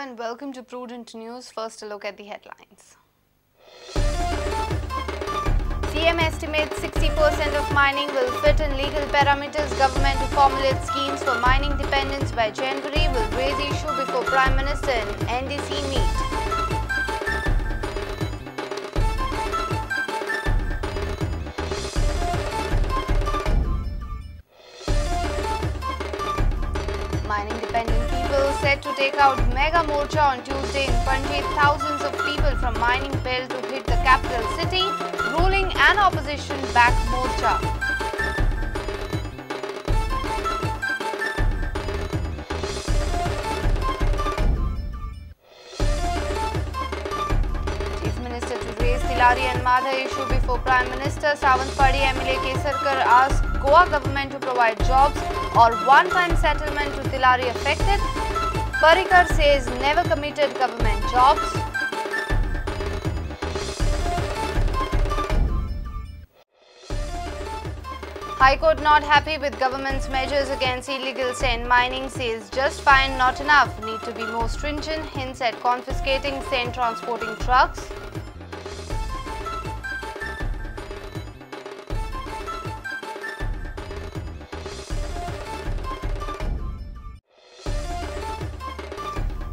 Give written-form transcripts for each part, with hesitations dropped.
and welcome to Prudent News. First, a look at the headlines. CM estimates 60% of mining will fit in legal parameters. Government to formulate schemes for mining dependence by January, will raise issue before Prime Minister in NDC meet. Mining dependent people set to take out mega morcha on Tuesday in Panaji. Thousands of people from mining belt to hit the capital city. Ruling and opposition back morcha. Chief Minister to raise Tillari and Mhadei issue before Prime Minister. Sawantwadi MLA Kesarkar asked Goa government to provide jobs or one-time settlement to Tillari affected. Parrikar says never committed government jobs. High Court not happy with government's measures against illegal sand mining, says just fine, not enough, need to be more stringent, hints at confiscating sand transporting trucks.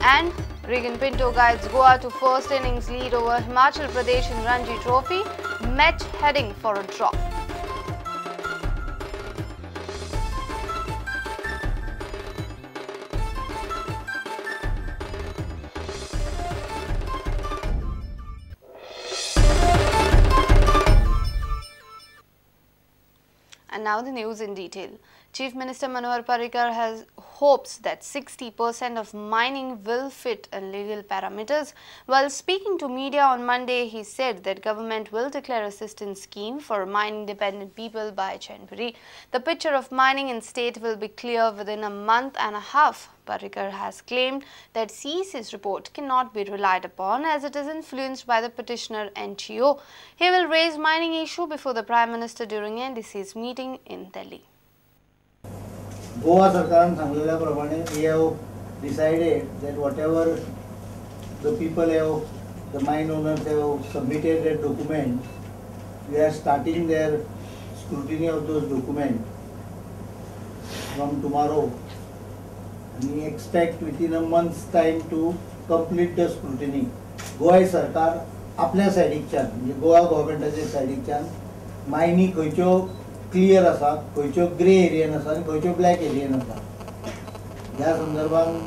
And Regan Pinto guides Goa to first innings lead over Himachal Pradesh in Ranji Trophy, match heading for a draw. And now the news in detail. Chief Minister Manohar Parrikar has hopes that 60% of mining will fit in legal parameters. While speaking to media on Monday, he said that government will declare assistance scheme for mining dependent people by January. The picture of mining in state will be clear within a month and a half. Parrikar has claimed that CEC's report cannot be relied upon as it is influenced by the petitioner NGO. He will raise mining issue before the Prime Minister during NDC's meeting in Delhi. Goa सरकारान सांगलेल्या प्रमाणे we have decided that whatever the people have, the mine owners have submitted their documents, we are starting their scrutiny of those documents from tomorrow. And we expect within a month's time to complete the scrutiny. Goa सरकार आपल्या सायडीकच्यान म्हणजे गोवा गव्हर्मेंटाच्या सायडीकच्यान मायनी खंयच्यो clear आसा, खंयच्यो grey Ariane आसा आनी खंयच्यो black Ariane आसा ह्या संदर्भान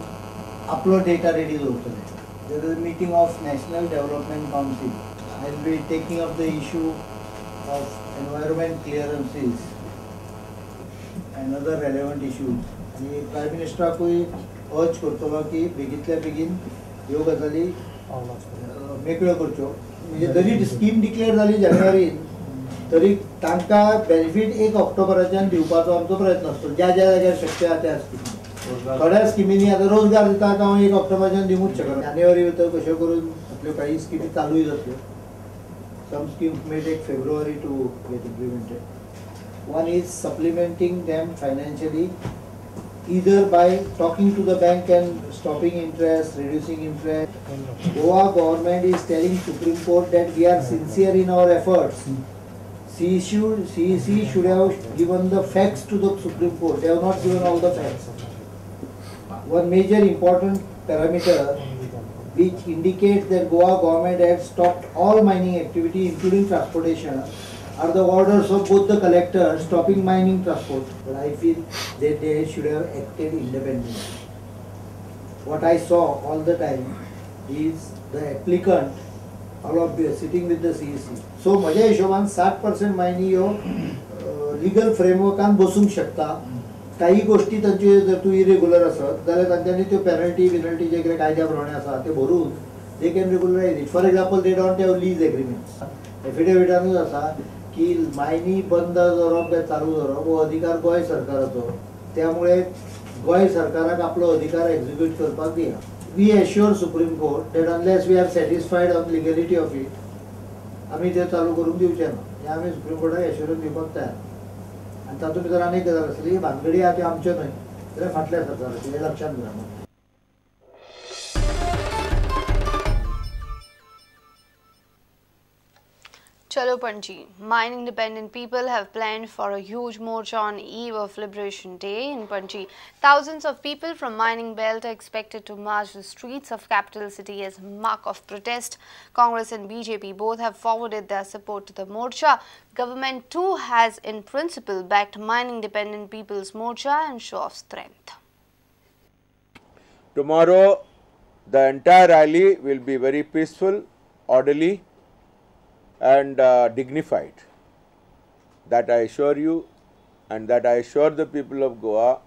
आपलो डेटा रेडी दवरतले. There is a meeting of National Development Council. I will be taking up the issue of environment clearances and other relevant issues. आनी प्रायम मिनिस्टराकूय अर्ज करतलो की बेगींतल्या बेगीन ह्यो गजाली मेकळ्यो करच्यो. म्हणजे जरी स्कीम डिक्लेअर जाली जानेवारीन तरी तांकां बेनिफीट 1 ऑक्टोबराच्यान दिवपाचो आमचो प्रयत्न आसतो. ज्या ज्या जाग्यार शक्य आसा त्या स्किमी थोड्या स्किमींनी आतां रोजगार दिता आतां हांव 1 ऑक्टोबराच्यान दिवूंक शकना. जानेवारी भितर कश्यो करून आपल्यो काही स्किमी चालूय जातल्यो. Some schemes may take February to get implemented. One is supplementing them financially either by talking to the bank and stopping interest, reducing interest. Goa government is telling Supreme Court that we are sincere in our efforts. CEC should have given the facts to the Supreme Court. They have not given all the facts. One major important parameter which indicates that Goa government has stopped all mining activity including transportation are the orders of both the collectors stopping mining transport. But I feel that they should have acted independently. What I saw all the time is the applicant, all of you sitting with the CEC. So म्हज्या हिशोबान 60% मायनी ह्यो legal फ्रेमवर्कान बसूंक शकता. काही गोष्टी तांच्यो जर तूं irregular आसत जाल्यार तांच्यांनी त्यो पेनल्टी विनल्टी जे कितें कायद्या प्रमाणे आसा ते भरून they can regularise it. For example, they don't have lease agreements. एफिडेविटानूच आसा की मायनी बंद दवरप काय चालू दवरप हो अधिकार गोंय सरकाराचो. त्यामुळे गोंय सरकाराक आपलो अधिकार एक्झिक्यूट करपाक दिया. We assure Supreme Court that unless we are satisfied on legality of it, आमी ते चालू करूंक दिवचे ना. हें आमी सुप्रीम कोर्टाक एश्योरन्स दिवपाक तयार. आनी तातूंत भितर आनीक गजाल आसली, भानगडी आहा त्यो आमच्यो न्हय जाल्यार फाटल्या सरकाराच्यो, हें लक्षांत दवरात. Chalo Panji. Mining dependent people have planned for a huge morcha on eve of Liberation Day in Panji. Thousands of people from mining belt are expected to march the streets of capital city as mark of protest. Congress and BJP both have forwarded their support to the morcha. Government too has in principle backed mining dependent people's morcha and show of strength. Tomorrow the entire rally will be very peaceful, orderly and dignified. That I assure you, and that I assure the people of Goa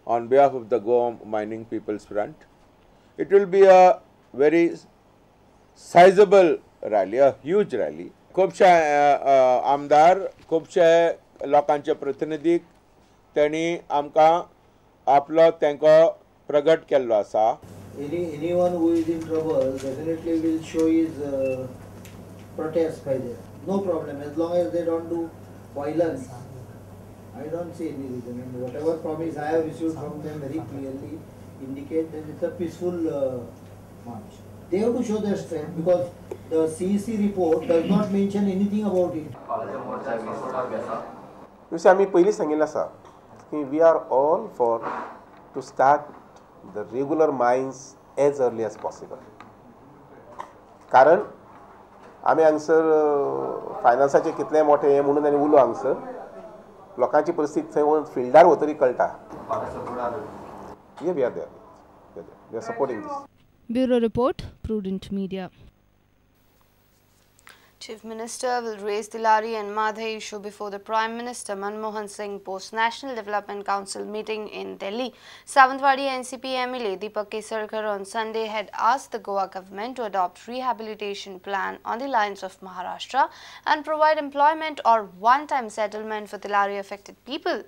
on behalf of the Goa Mining People's Front. It will be a very sizable rally, a huge rally. खुबशे आमदार, खुबशे लोकांचे प्रतिनिधी त्यांनी आमकां आपलो तेंको प्रगट केल्लो आसा. Anyone who is in trouble definitely will show his protest by there. No problem, as long as they don't do violence. I don't see any reason. And whatever promise I have received from them very clearly indicate that it's a peaceful march. They have to show their strength because the CEC report does not mention anything about it. You see, आमी पयलीं सांगिल्लें आसा की we are all for to start the regular mines as early as possible. कारण आमी हांगसर फायनान्साचे कितले मोठे हे म्हणून आनी उलो हांगसर लोकांची परिस्थिती थंय फिल्डार वतरी कळटा. We are there, we are supporting this. Bureau Report, Prudent Media. Chief Minister will raise Tillari and Mhadei issue before the Prime Minister Manmohan Singh post National Development Council meeting in Delhi. Sawantwadi NCP MLA Deepak Kesarkar on Sunday had asked the Goa government to adopt rehabilitation plan on the lines of Maharashtra and provide employment or one-time settlement for Tillari affected people.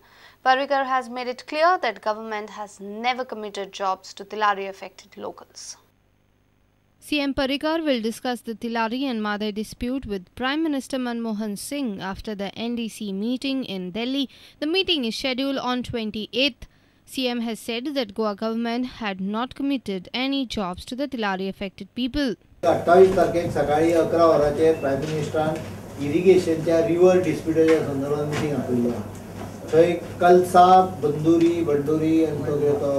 Parrikar has made it clear that government has never committed jobs to Tillari affected locals. CM Parrikar will discuss the Tillari and Mhadei dispute with Prime Minister Manmohan Singh after the NDC meeting in Delhi. The meeting is scheduled on 28th. CM has said that Goa government had not committed any jobs to the Tillari affected people. 28 तारखेक सकाळी 11 वरांचेर prime मिनिस्टरान इरिगेशनच्या river डिस्प्युटाच्या संदर्भात meeting आपयल्ली. थंय कलसा, बंदुरी, बंडोरी आनी तो कितें तो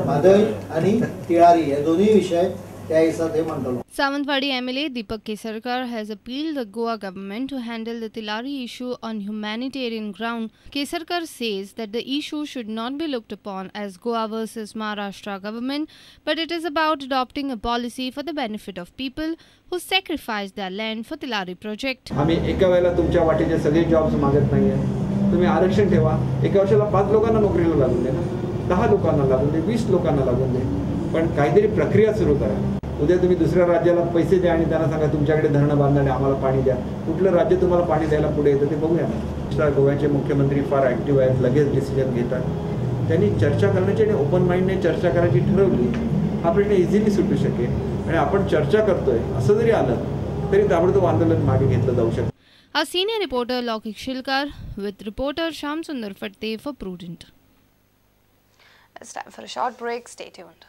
म्हादय आनी तिळारी हे दोनूय विशय त्या दिसा थंय मांडटलो. Sawantwadi MLA Deepak Kesarkar has appealed the Goa government to handle the Tillari issue on humanitarian ground. Kesarkar says that the issue should not be looked upon as Goa versus Maharashtra government, but it is about adopting a policy for the benefit of people who sacrificed their land for Tillari project. आम्ही एका वेळेला तुमच्या वाटेचे सगळे jobs मागत नाहीये. तुम्ही आरक्षण ठेवा, एका वर्षाला 5 लोकांना नोकरीला लागून दे ना, 10 लोकांना लागून दे, 20 लोकांना लागून दे, पण काहीतरी प्रक्रिया सुरू करा. उद्या तुम्ही दुसऱ्या राज्याला पैसे द्या आणि त्यांना सांगा तुमच्याकडे धरणं बांधा आणि आम्हाला पाणी द्या. कुठलं राज्य तुम्हाला पाणी द्यायला पुढे येतं ते बघूया ना. गोव्याचे मुख्यमंत्री फार ॲक्टिव्ह आहेत, लगेच डिसिजन घेतात. त्यांनी चर्चा करण्याची आणि ओपन माइंडने चर्चा करायची ठरवली, हा प्रश्न इझिली सुटू शकेल. आणि आपण चर्चा करतोय असं जरी आलं तरी ताबडतोब आंदोलन मागे घेतलं जाऊ शकतं. Our senior reporter Lokik Shilkar with reporter Sham Sundar Fatte for Prudent. It's time for a short break. Stay tuned.